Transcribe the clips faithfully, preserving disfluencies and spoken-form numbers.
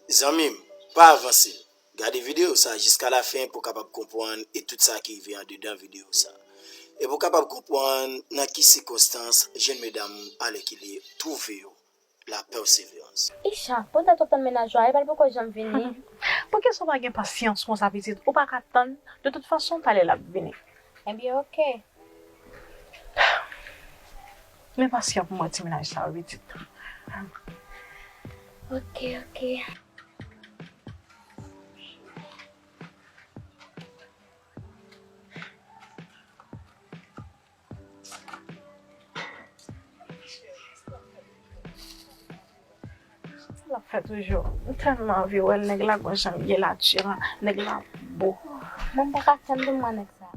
Zanmi m, pa avanse. Gade videyo sa jiska lafen pou w kapab konprann e tout sa ki rive andedan videyo sa. E pou w kapab konprann nan ki sikonstans jenn medam alèkile twouve yo. La Perseverance. Isha, poutèt w ap tann mennaj ou a, epi l poko janm vini. Poukisa w pa gen pasyans konsa, pitit? Ou pa ka tann? De tout fason, talè l ap vini. Ebyen, oke. Men pasyan pou mwen ti mennaj sa yo, pitit. Oke, oke. Sa l ap fè toujou? M tèlman anvi wè l, nèg la gon jan l ye la, attiran, nèg la bo. Mwen m pa ka tann pou m wè nèg sa.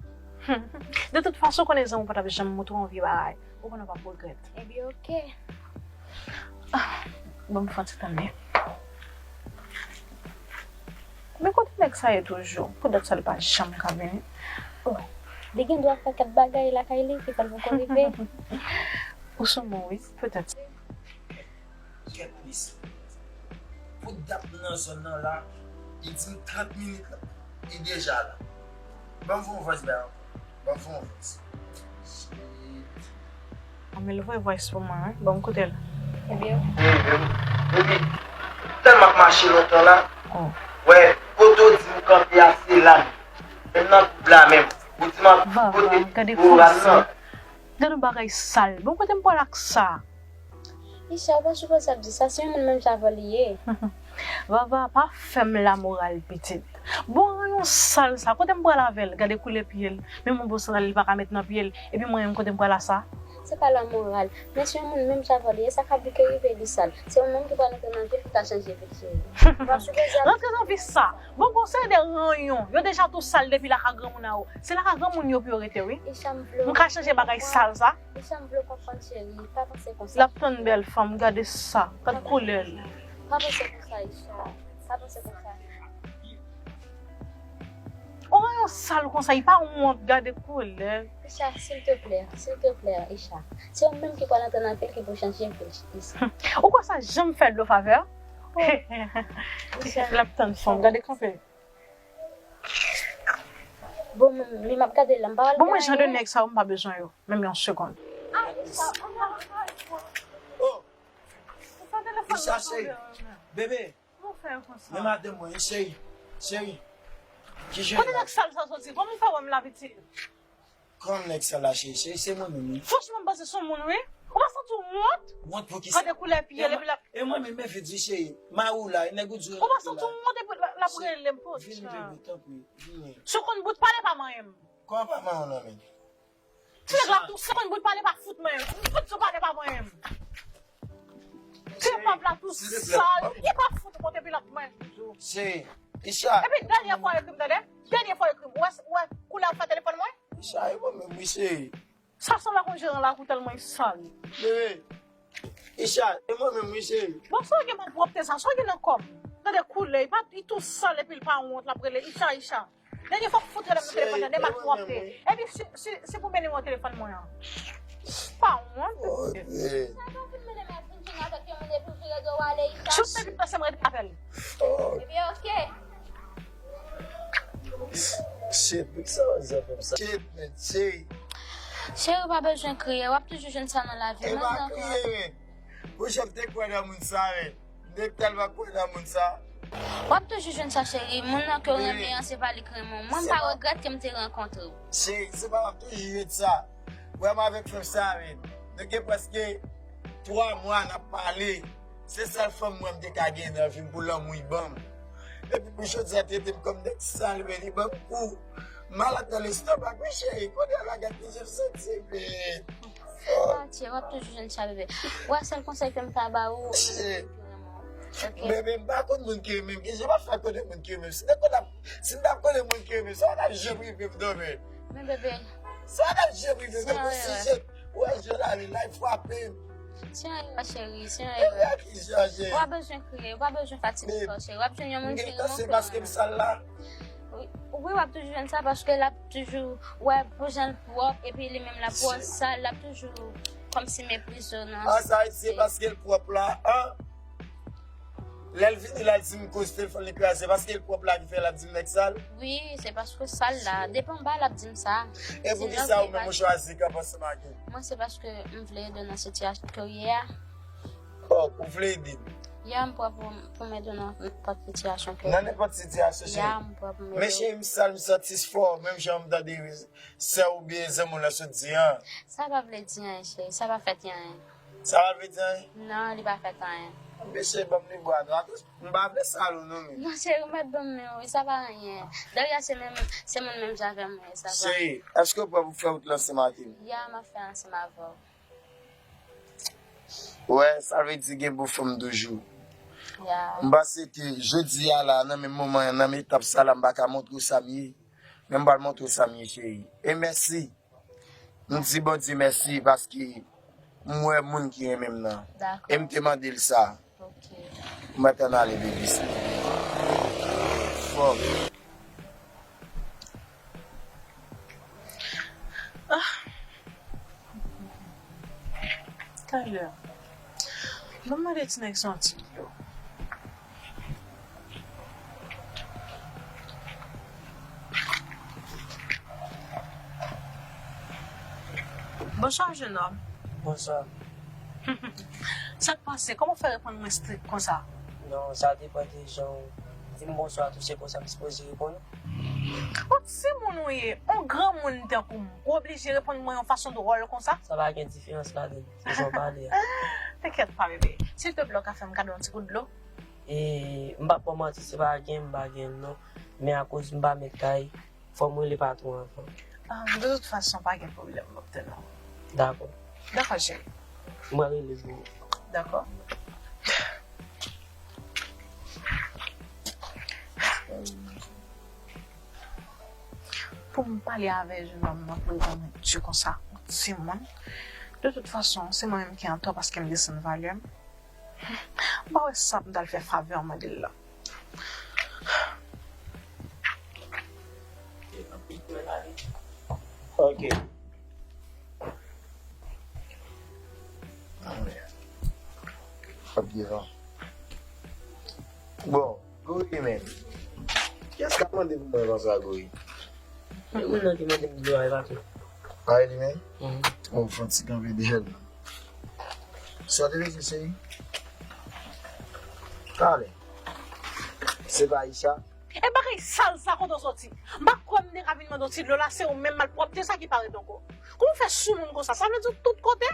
De tout fason, w konnen zanmi w pa t ap janm montre w anvi bagay. Ou konnen w p ap regrèt. Ebyen, oke. Ah, bon, m fè yon ti tande. Men kote nèg sa ye toujou? Pou dat sa l pa janm ka vini? Oh, li gen dwa fè kèk bagay lakay li ki fè l poko rive. Ou sou mou, wi, petèt. Kèt mesye. Pou dat m nan zòn nan la, li di m trant minit la, li deja la. Ban m voye yon voice bay ankò. Ban m voye yon voice. Shit. Anmèl voye voice pou mwen, wi. Ban m koute l. Ebyen. Epi, tèlman m ap mache lontan la, oh, wè, kote w di m kanpe a, se la menm. Menm nan koub la menm. Ou di m ap kote Vava, gade fòs sa. Gade yon bagay sal. Bon, kote m pral ak sa? Isha, ou pa sipoze ap di sa, se yon moun menm jan avè w li ye. Vava, pa fè m lamoral, pitit. Bon, ranyon sal sa, kote m pral avè l? Gade koulè pye l. Menm yon bon sandal li pa ka met nan pye l. Epi mwen menm, kote m pral ak sa? Se pa lamoral, men se yon moun menm jan avè w li ye, sa ka bouke rive li sal. Se ou menm ki pral antre nan vil pou ta chanje vil, cheri. Ou pa sipoze ap... Rantre nan vi sa. Bon, gon seri de ranyon. Yo deja tou sal depi lakay granmoun a yo. Se lakay granmoun yo pou yo rete, wi. Isha, m vle w konprann. M ka chanje bagay sal sa. Isha, m vle w konprann, cheri. Pa panse konsa. L ap tann bèl fanm, gade sa. Gad koulè l. Pa panse konsa, Isha. Pa panse konsa. Yon ranyon sal konsa, li pa wont, gade koulè l. Isha, silteplè, silteplè, Isha. Se ou menm ki pral antre nan vil ki pou chanje vil, Isha. Ou kwè sa janm fè dlo favè? Oh. Isha. L ap tann fanm, gade kanpe. Bon, men, men m ap gade la, m pa wè l. Bon, mwen, jan de nèg sa yo, m pa bezwen yo. Menm yon segonn. Oh! Isha, cheri. Bebe. Men madanm mwen, cheri. Cheri. Ki jan... Kote nèg sal sa soti? Kòman w fè wè m la, pitit? Kòman nèg sal la, cheri? Cheri, se mwen menm, wi. Franchman, m panse se yon moun, wi. Ou pa santi w wont? Wont pou kisa? Gade koulè pye l, epi l ap... E mwen menm, men vit, wi, cheri. Mari w la, e nèg ou di w... Ou pa santi w wont epi l ap rele m, pocha. Vini, bebe, tanpri, vini. Si w konn bout pale, pa manyen m. Kòman pa manyen w nan men? Ti nèg la tou, si w konn bout pale, pa fout manyen m. Fout sou pale, pa manyen m. Ti pòv la tou sal, li pa fout wont epi l ap manyen m toujou. Cheri, Isha. Epi dènyè fwa w ekri m, tande? Dènyè fwa w ekri m. Ou wè, ou wè koulè w fè telefòn mwen? Isha, e mwen menm, wi, cheri. Sa sanble ak yon jeran lakou tèlman li sal. Bebe. Isha, e mwen menm, wi, cheri. Bon, sa w gen malpwòpte sa, sa w gen nan kò m? Tande koulè, li pa, li tou sal epi l pa wont, l ap rele Isha, Isha. Dènyè fwa w fout rele m nan telefòn nan, de malpwòpte. Epi si, si, si pou men nimewo telefòn mwen an. Pa wont. Sa w vin mennen m ap vin vin avèk yon moun epi w vire do w ale, Isha? Chou, epi pase m rete avè l. Ebyen, oke. Shit, poukisa w ap fè m sa? Shit, man, cheri. Cheri, ou pa bezwen kriye. W ap toujou jwenn sa nan lavi. E pa kriye, men. Poukisa w te kwè nan moun sa, men? M te tèlman kwè nan moun sa. W ap toujou jwenn sa, cheri. Moun nan ke w renmen an, se pa li k renmen w. Mwen, m pa regrèt ke m te rankontre w. Cheri, se pa w ap toujou jwenn sa. Wè m avèk fanm sa, men. Nou gen prèske twa mwa n ap pale. Se sèl fanm mwen m te ka gen nan vi m pou lanmou li ban m. Epi pou jodi a, trete m kòm nèg sal, men li ban m kou. Malad nan lestomak, wi, cheri. Kounye a la, gad kijan m santi, men. Ah, tchè, w ap toujou jwenn sa, bebe. Wè, sèl konsèy ke m ka ba ou, ou renmen moun ki renmen w. Oke? Bebe, m pa konn moun ki renmen m. Kijan m ap fè konnen moun ki renmen m? Si m te konn ap, si m t ap konnen moun ki renmen m, sa pa t ap janm rive m non, men. Men, bebe. Sa pa t ap janm rive m non, si jan, wè, jan l ale la, li frape m. Se yon erè, cheri, se yon erè. Erè kijan, cheri? Ou pa bezwen kriye, ou pa bezwen fatige kò w, cheri. W ap jwenn yon moun ki renmen w, ki renmen w. Wi, wi, w ap toujou jwenn sa paske l ap toujou wè pou jan l pwòp, epi li menm l ap wè w sal, l ap toujou kòmsi meprize w nan... Ah, sa vle di se paske l pwòp la, an? Lè l vini la, l di m koz telefòn li kraze, paske l pwòp la ki fè l ap di m nèg sal. Wi, se paske sal la, depi anba l ap di m sa. E poukisa ou menm ou chwazi kanpe ansanm ak li? Mwen, se paske m vle ede w nan sitiyasyon ke w ye a. Oh, ou vle ede m? Ya, m prè pou, pou m ede w nan nenpòt sitiyasyon ke w ye. Nan nenpòt sitiyasyon, cheri? Ya, m prè pou m ede w. Men cheri, m sal, m santi fò, menm jan m tande sè w oubyen zanmi w lan sot di an. Sa pa vle di anyen, cheri, sa pa fèt anyen. Sa pa vle di anyen? Non, li pa fèt anyen. Mesye, ban m li bwa nou. Akoz m pa vle sal ou non, men. Non, cheri, ou mèt ban m men wi, sa pa anyen. Dayè, se menm, se moun menm jan avè m, wi, sa pa. Cheri, èske w prè pou fè wout lan ansanm ak m? Ya, m ap fè ansanm avè w. Wè, sa vle di gen bon fanm toujou. Ya. M panse ke jodi a la, nan menm moman an, nan menm etap sa la, m pa ka montre w sa m ye. Men m pral montre w sa m ye, cheri. E mèsi. M di Bondye mèsi paske m wè moun ki renmen m nan. Dakò. E m te mande l sa. Ok. M mèt ann ale, baby. Fò. Ah. Talè. Ban m mande ti nèg sa yon ti dlo. Bonswa, jenòm. Bonswa. Sa k pase? Kòman w fè reponn mwen strik konsa? Non, sa depann de jan w di m bonswa tou, se konsa m sipoze reponn ou. Yon timoun ou ye, yon granmoun tankou m, ou oblije reponn mwen yon fason dwòl konsa? Sa pa gen diferans ladan l, se jan w pale a. Tenkèt pa, bebe. Silteplè, w ka fè m kado yon ti gout dlo? E, m p ap ba w manti, se pa gen, m pa gen l non. Men akoz m pa mèt kay, fò m rele patwon an avan. Ah, de tout fason, pa gen pwoblèm, m ap tann ou. Dakò. Dakò, cheri. M pral rele l pou ou. Dakò. Pou m pale avè jenòm nan, pou l konn di konsa, yon timoun. De tout fason, se mwen menm ki antò paske m desann valè m. M pa wè sa pou m t al fè favè mande l la. Ok. Ap gen van. Bon, Gori men. Kiyès k ap mande pou mwen konsa, Gori? E moun nan ki mande m dlo a, e pa tou. A, e li menm? Mhm. Oh, fò ti kanpe dèyè l. Sa w te bezwen, cheri? Talè. Se pa Isha? E bagay sal sa kote w soti? M pa kwè m te ka vin mande w ti dlo la, se ou menm malpwòpte sa ki parèt ankò. Kòman w fè sou moun konsa? Sa vle di w tout kote?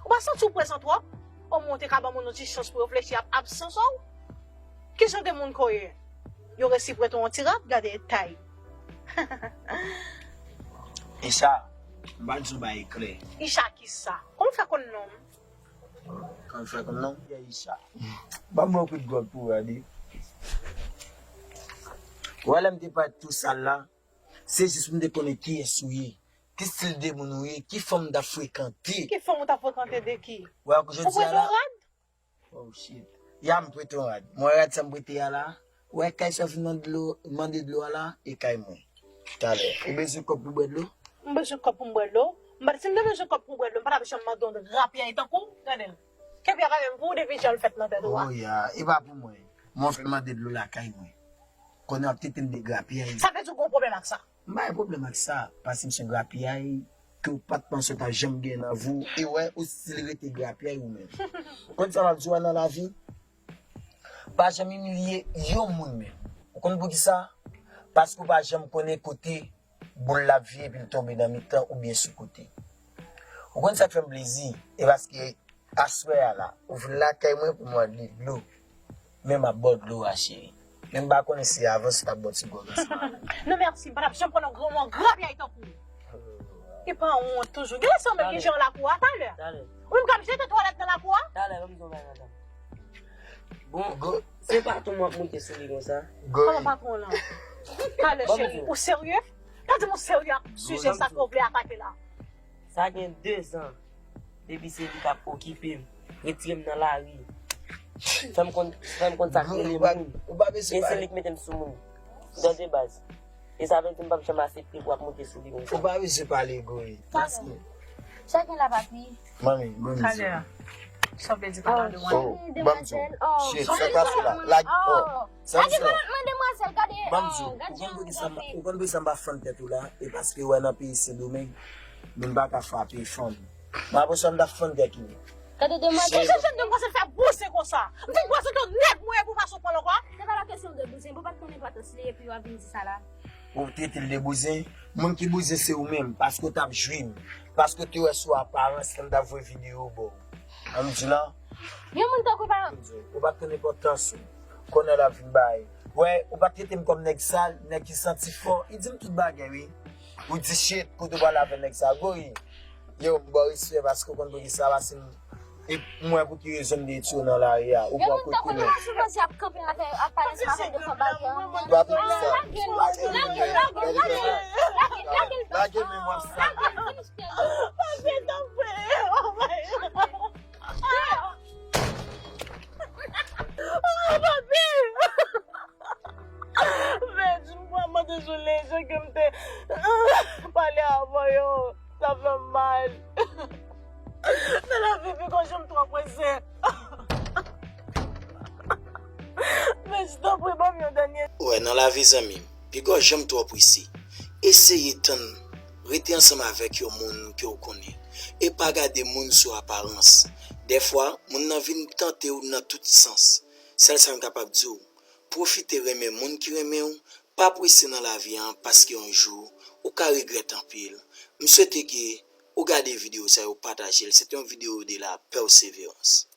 Ou pa santi w prezan twòp? Omwen w te ka ban moun yon ti chans pou reflechi ap absans ou? Ki jan de moun ke w ye? Yo resi prete w yon ti rad, gade eta y. Isha, m pral di w bagay klè. Isha kisa? Kòman w fè konn non m? Kòman w fè konn non m? Yè Isha. Ban m yon kout gwòg pou w gade. Ou wè lè m te parèt tou sal la, se jis pou m te konnen kiyès ou ye, ki stil de moun ou ye, ki fanm w t ap frekante. Ki fanm ou t ap frekante de ki? Ou wè jodi a la. Ou prete yon rad? Oh shit. Ya, m prete yon rad. Mwen rad sa m prete a la. Ou wè kay sa w fin mande dlo, mande dlo a la, e kay mwen. Talè. Ou bezwen kòb pou bwè dlo? M bezwen kòb pou m bwè dlo. M pa, si m te bezwen kòb pou m bwè dlo, m pa t ap janm mande yon grapyay tankou w. Gade l. Kepyè pa menm pou ou depi jan l fèt nan tèt ou a. Oh ya, e pa pou mwen. Mwen fè mande dlo lakay mwen. Konnen w ap tete m de grapyay. Sa vle di w gen yon pwoblèm ak sa? M pa gen pwoblèm ak sa, paske m se yon grapyay ke w pa t panse w ta janm gen nan vi w, e wè, ou stil rete grapyay ou menm. Ou konn sa m ap di w a nan lavi? Pa janm imilye yon moun menm. Ou konn poukisa? Paske w pa janm konnen kote boul la ap vire epi l tonbe nan mitan oubyen sou kote. Ou konn sa k fè m plezi? E paske aswè a la, ou vin lakay mwen pou mande dlo. Men m ap ba w dlo a, cheri. Men m pa konnen si avan si w t ap ba w ti gwòg ansanm avè m. Non, mèsi. M pa t ap janm pran nan gran mò grapyay tankou w. E pa wont toujou. Gen lè se ou menm ki jere lakou a, talè. Ou menm k ap jete twalèt nan lakou a. Talè, ban m di w bagay, madanm. Bon, se patwon mwen ap monte sou li konsa. Kòman patwon w lan? Talè, cheri, ou serye? Gade, ou serye ak sijè sa ke w vle atake la? Sa gen dezan depi se li k ap okipe m, retire m nan lari, fè m konn, fè m konn sa k rele moun. E se li k mete m sou moun. Tande baz. E sa vle di m p ap janm aksepte pou w ap monte sou li konsa. Ou pa bezwen pale, Gori. Sa gen la, papi? Manmi, bon midi. Talè. Sa w vle di pale de mwen? Oh, ban m di w. Shit, sa k pase la? Like, oh. Sa m di la? Demwazèl, gade. Ban m di w. Ou konn poukisa m, ou konn poukisa m pa fann tèt ou la? E paske w wè nan peyi Sendomeng, moun pa ka frape fanm. Mwen apre sa m t ap fann tèt ou. Gade demwazèl. Ki jan de demwazèl fè bouzen konsa? M fin bouzen ton nèg mwen pou pa sou pran ankò. Se pa la kesyon de bouzen. Bon, pa t konn enpòtans li epi w ap vin di sa la. Ou trete l de bouzen? Moun ki bouzen se ou menm, paske w t ap jwi m. Paske w te wè sou aparans lè m t ap voye videyo ba w. An m di la, Yon moun tankou pa. Ou pa t konn enpòtans ou. Kounye a l ap vin bay. Wè, ou pa t trete m kòm nèg sal, nèg ki santi fò. Li di m tout bagay, wi. Ou di shit, kote w prale avè nèg sa, gori. Yo, m ba w respè paske w konn poukisa, paske m, e m wè pou ki rezon m te retire w nan lari a. Ou pran kout kounye. Yon moun tankou nou ap kanpe atè, ap pale sou afè de fò bagay. Ou pa poukisa. Lage l, lage l, lage l, lage l, lage l. Lage men w ap sa. Lage l, finish tèl. Papi, tanpri. Oh my God. Oh, papi. Vej, m vrèman dezole, jan ke m te pale avè w yo, sa fè m mal. Nan lavi, piga w janm twò prese. Vej, tanpri, ban m yon dènye. Wè, nan lavi, zanmi m, piga w janm twò prese. Eseye tann, rete ansanm avèk yon moun ke w konnen. E pa gade moun sou aparans. Dèfwa, moun nan vin tante w nan tout sans. Sèl sa m kapab di w, pwofite renmen moun ki renmen w, pa prese nan lavi an paske yon jou, ou ka regrèt anpil. M swete ke ou gade videyo sa yo, pataje l. Se te yon videyo de la pèseverans.